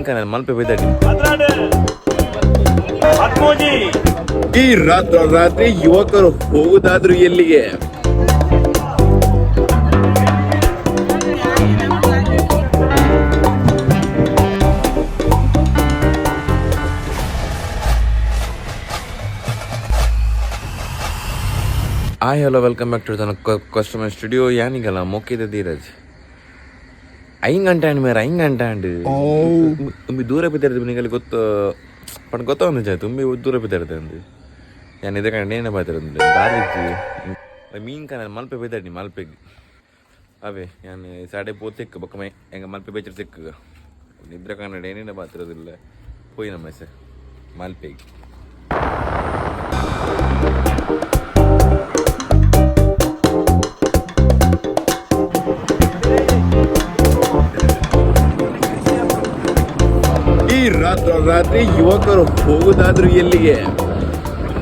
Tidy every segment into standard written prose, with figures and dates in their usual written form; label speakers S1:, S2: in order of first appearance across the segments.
S1: ಕನ ಮಲ್ಪೆ ಬೈದಾಡಿ.
S2: ಈ ರಾತ್ರಿ ರಾತ್ರಿ ಯುವಕರು ಹೋಗುದಾದ್ರು ಎಲ್ಲಿಗೆ?
S1: Hi hello, welcome back to the customer studio. ಯಾನಿಗಲ್ಲ ಮೊಕ್ಕಿದ Dheeraj. ಐನ್ ಗಂಟೆ ಅಂಡ್ ಮೇರೆ 5 ಗಂಟೆ ಅಂಡ್ ತುಂಬಿ ದೂರ ಬಿದ್ದಿರ್ತೀವಿ ನಿಗಲ್ಲಿ ಗೊತ್ತು ಪಂಡ ಗೊತ್ತ ಜಾಯ್ ತುಂಬಿ ದೂರ ಬಿದ್ದಿರ್ತೆ ಅಂದು ನಾನು ಇದೇ ಕಂಡು ಏನೇ ಬಾತಿರಂದು ದಾರಿಜ್ಜಿ ಮೀನ್ ಕನ ಮಲ್ಪೆ ಬೈದಾಡಿ ಮಲ್ಪೆಗೆ ಅವೇ ನಾನು ಸಾಡೆ ಪೋ ತೆಕ್ಕು ಬೊಕ್ಕ ಮೈ ಹೆಂಗ ಮಲ್ಪೆ ಬೇಚರ್ ತೆಕ್ಕ ನಿದ್ರೆ ಕನ್ನಡ ಏನೇನು ಬಾತಿರೋದಿಲ್ಲ ಪೋಯಿ ನಮ್ಮ ಸರ್ ಮಲ್ಪೆಗೆ.
S2: ಈ ರಾತ್ರಿ ರಾತ್ರಿ ಯುವಕರು ಹೋಗುದಾದ್ರು ಎಲ್ಲಿಗೆ?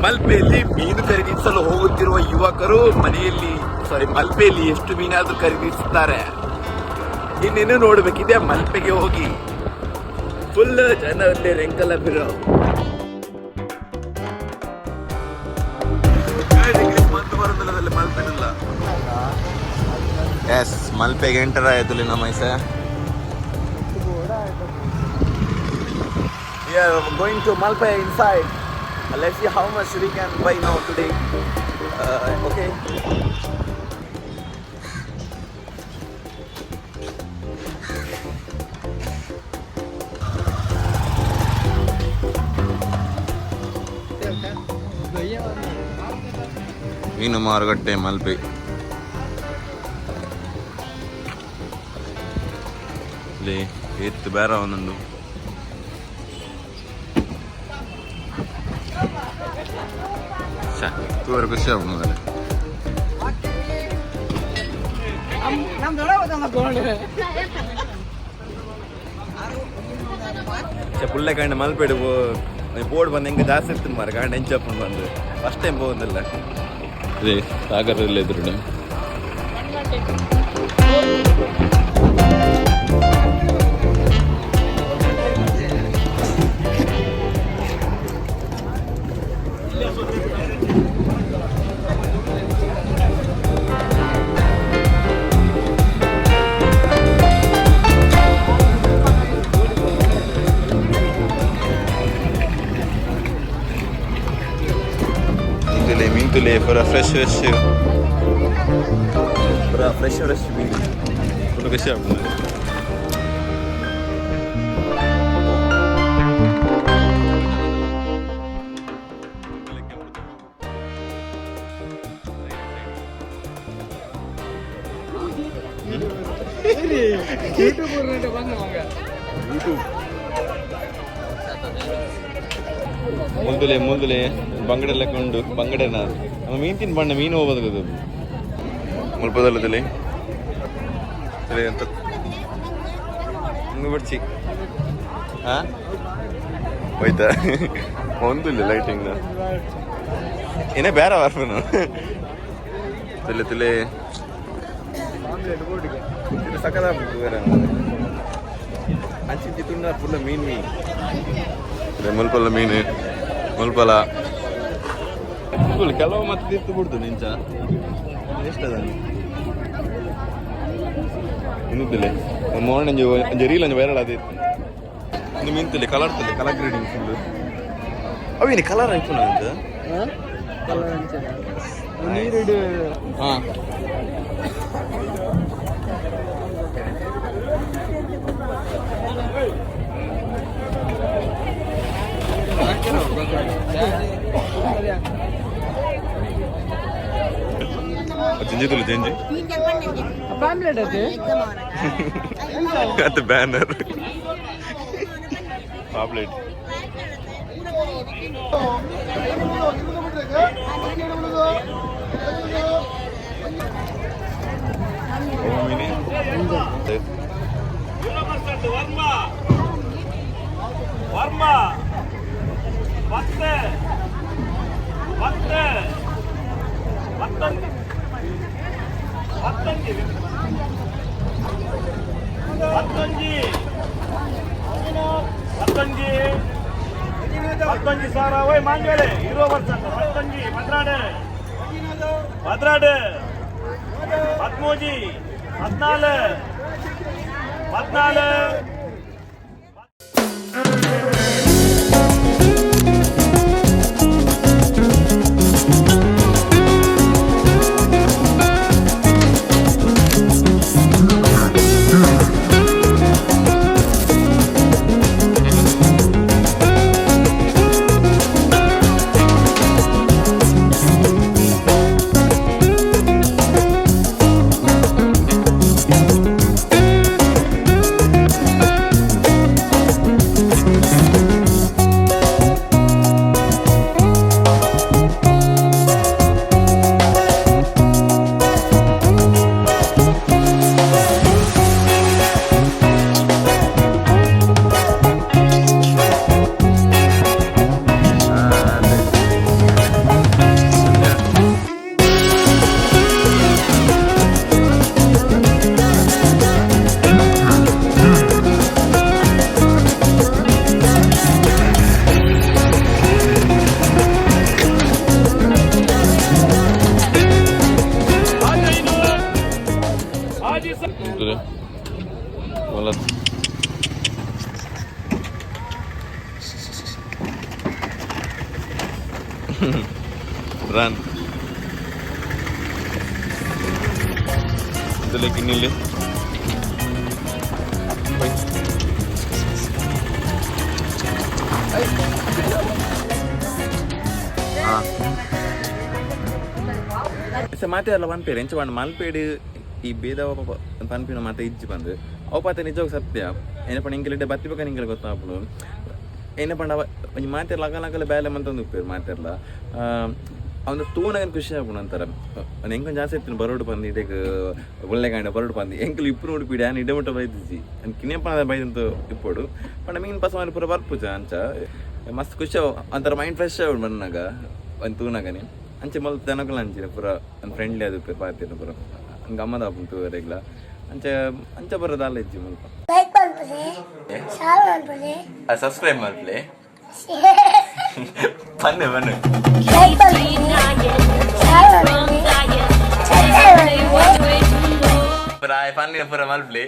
S2: ಮಲ್ಪೆಯಲ್ಲಿ ಮೀನು ಖರೀದಿಸಲು ಹೋಗುತ್ತಿರುವ ಯುವಕರು ಮನೆಯಲ್ಲಿ ಸಾರಿ ಮಲ್ಪೆಯಲ್ಲಿ ಎಷ್ಟು ಮೀನಾದ್ರೂ ಖರೀದಿಸುತ್ತಾರೆ. ಇನ್ನೇನು ನೋಡಬೇಕಿದೆ ಮಲ್ಪೆಗೆ ಹೋಗಿ. ಫುಲ್ ಜನರಲ್ಲಿ ರೆಂಕಲ್ಲ ಬಿರೋ
S1: ಮಲ್ಪೆನಿಲ್ಲ. ಎಸ್, ಮಲ್ಪೆಗೆ ಎಂಟರ್ ಆಯ್ತು ನಮ್ಮ sir.
S2: We are going to Malpe inside. Let's see how much we can buy now today. Okay.
S1: ಮೀನು ಮಾರುಕಟ್ಟೆ ಮಲ್ಪೆ. ಇಲ್ಲಿ ಎತ್ತು ಬೇರೆ ಒಂದೊಂದು. ತೂವರೆ ಖುಷಿ ಆಗ್ಬೋದು. ಪುಳ್ಳೆ ಕಂಡ ಮಲ್ಪೆಡು ಬೋರ್ಡ್ ಬಂದು ಹೆಂಗೆ ಜಾಸ್ತಿ ಇರ್ತೀನಿ ಮಾರ ಕಾಂಡ ಎಂಚಪ್ಪಂಡು ಬಂದು ಫಸ್ಟ್ ಟೈಮ್ ಹೋಗೋದಿಲ್ಲ. ಅದೇ ಸಾಗರ ಇಲ್ಲ ಎದುರುಡೆ. ಮೀಂತುಲೆ ಮೀಂತುಲೆ ಪೂರ ಫ್ರೆಶ್ ಫ್ರೆಶ್, ಪೂರ ಫ್ರೆಶ್ ಫ್ರೆಶ್ ಮೀನು. ಫುಲ್ ಖುಷಿ ಆಗ್ತದೆ. ಮುಂದುಲೆ ಮುಂದುಲೆ ಬಂಗಡೆ ಲೆಕ್ಕೊಂಡು ಬಂಗಡೆನ ನಮ್ಮ ಮೀನು ತಿನ್ ಬಣ್ಣ ಮೀನು ಹೋಗೋದು ಮುಲ್ಪದಲ್ಲದಲ್ಲಿ ಅಂತ ಹಿಂಗೆ ಬಿಡ್ಚಿ. ಹಾ ಹೋಯ್ತಾ ಒಂದಿಲ್ಲ ಲೈಟಿಂಗ್ ಏನೇ ಬೇರೆ ಬರ್ಪನು ತುಲೆ ತುಲೆ ಇದು ಸಕಲ ಬೇರೆ ಅಂಚಿಂಚಿ ತುಂಡ ಫುಲ್ಲ ಮೀನು ಮೀನು ಇದೆ. ಮುಲ್ಪಲ ಮೀನು ಮುಲ್ಪಲ ಕೆಲವು ಮತ್ತೆ ತಿರ್ತು ಬಿಡ್ತು ನಿಂಚ ಎಷ್ಟದ ಇನ್ನುದ್ದಿಲ್ಲ. ಮೋರ್ನ್ ಒಂಜಿ ಒಂಜಿ ರೀಲ್ ಒಂಜಿ ವೈರಲ್ ಆದಿತ್ತು. ಒಂದು ಮೀನ್ತಲ್ಲಿ ಕಲರ್ ತಲೆ ಕಲರ್ ಗ್ರೇಡಿಂಗ್ ಫುಲ್ ಅವೇನು ಕಲರ್ ಐಫೋನ್ ಅಂತ. ಹಾಂ ಜಿಂಜಿ ತುಲು ಜಿಂಜಿ.
S3: ಪಾಂಪ್ಲೆಟ್ ಅದು.
S1: ಅದು ಬ್ಯಾನರ್ ಪಾಪ್ಲೆಟ್.
S4: ವರ್ಮ ವರ್ಮ 10 10 11 15 15. ಪತ್ತೊಂಜಿ ಪತ್ತೊಂಜಿ ಸಾವಿರ ಓಯ್ ಮಾಂಜೋಲೆ ಇರುವ ವರ್ಷ ಪತ್ತೊಂಜಿ ಪದ್ರಾಡು ಪದ್ರಾಡು ಪದ್ಮೂಜಿ ಪದ್ನಾಲು ಪದ್ನಾಲು.
S1: ಒಲ್ಲ ರನ್ ಕಿನ್ನಿಲ್ಲಿ. ಮಾತೆ ಅಲ್ಲ ಪನ್ಪೇರು ಎಂಚ ಪಂಡ ಮಲ್ಪೇಡು ಈ ಬೇದ ಪನ್ಪಿನ ಮಾತ ಇಜ್ಜಿ ಬಂದು ಅವು ಪಾತೆ ನಿಜವಾಗ ಸತ್ಯ. ಏನ ಪಂಡ ಇಂಕಲ್ ಬತ್ತಿ ಬಕ್ಕ ನಿಂಕಲ್ ಗೊತ್ತಾಪುಂಡು. ಏನ ಪಂಡ ಒಂಜಿ ಮಾತೆರ್ಲ ಅಗಲ ಅಗಲ ಬೇಲೆ ಮಂತೊಂದು ಉಪ್ಪೇರು ಮಾತೆರ್ಲ. ಅವನ ತೂನಗ ಖುಷಿ ಆಪುಂಡು ಅಂತಾರ. ಎಂಕೊಂಚ ಜಾಸ್ತಿ ಇತ್ತು ಬರೋಡು ಪಂದು ಇಡಕ್ ಒಳ್ಳೆ ಕಾಂಡ ಬರೋಡು ಪಂದು ಎಂಕಲ್ ಇಪ್ಪು ನೋಡು ಪೀಡಿ ಆನ್ ಇಡಮುಟ್ಟ ಬೈದಿಜಿ ಕಿನೆಪ್ಪ ಬೈದಂತ ಇಪ್ಪೋಡು ಪಂಡ ಮೀನ್ ಪಸ ಪೂರ ಬರ್ಪುಜ. ಅಂಚ ಮಸ್ತ್ ಖುಷಿ ಅವು ಒಂಥರ ಮೈಂಡ್ ಫ್ರೆಶ್ ಆವಡು ಬನ್ನಾಗ ಒಂದು ತೂನಗನೆ. ಅಂಚೆ ಮಲ್ಪ ಜನಕುಲು ಅಂಚಿನ ಪೂರ ಒಂದು ಫ್ರೆಂಡ್ಲಿ ಅದು ಪಾತಿನ ಪೂರ ಗಮ್ಮದ ಆಪುಂಡು ತೂವರೆಗ್ಲ. ಅಂಚ ಅಂಚ ಬರೋದಲ್ಲ ಇಜ್ಜಿ ಮುಲ್ಪ.
S5: ಲೈಕ್ ಮನ್ಪುಲೆ, ಶೇರ್ ಮನ್ಪುಲೆ.
S1: ಸಬ್ಸ್ಕ್ರೈಬ್ ಮಾಡ್ಲೆ ಬನ್ನಿ ಬನ್ನಿ.
S5: ಲೈಕ್ ಮನ್ಪುಲೆ, ಶೇರ್ ಮನ್ಪುಲೆ, ಸಬ್ಸ್ಕ್ರೈಬ್ ಮನ್ಪುಲೆ.
S1: ಪೂರ ಪನ್ನಿನ ಪೂರ ಮಲ್ಪ್ಲೆ.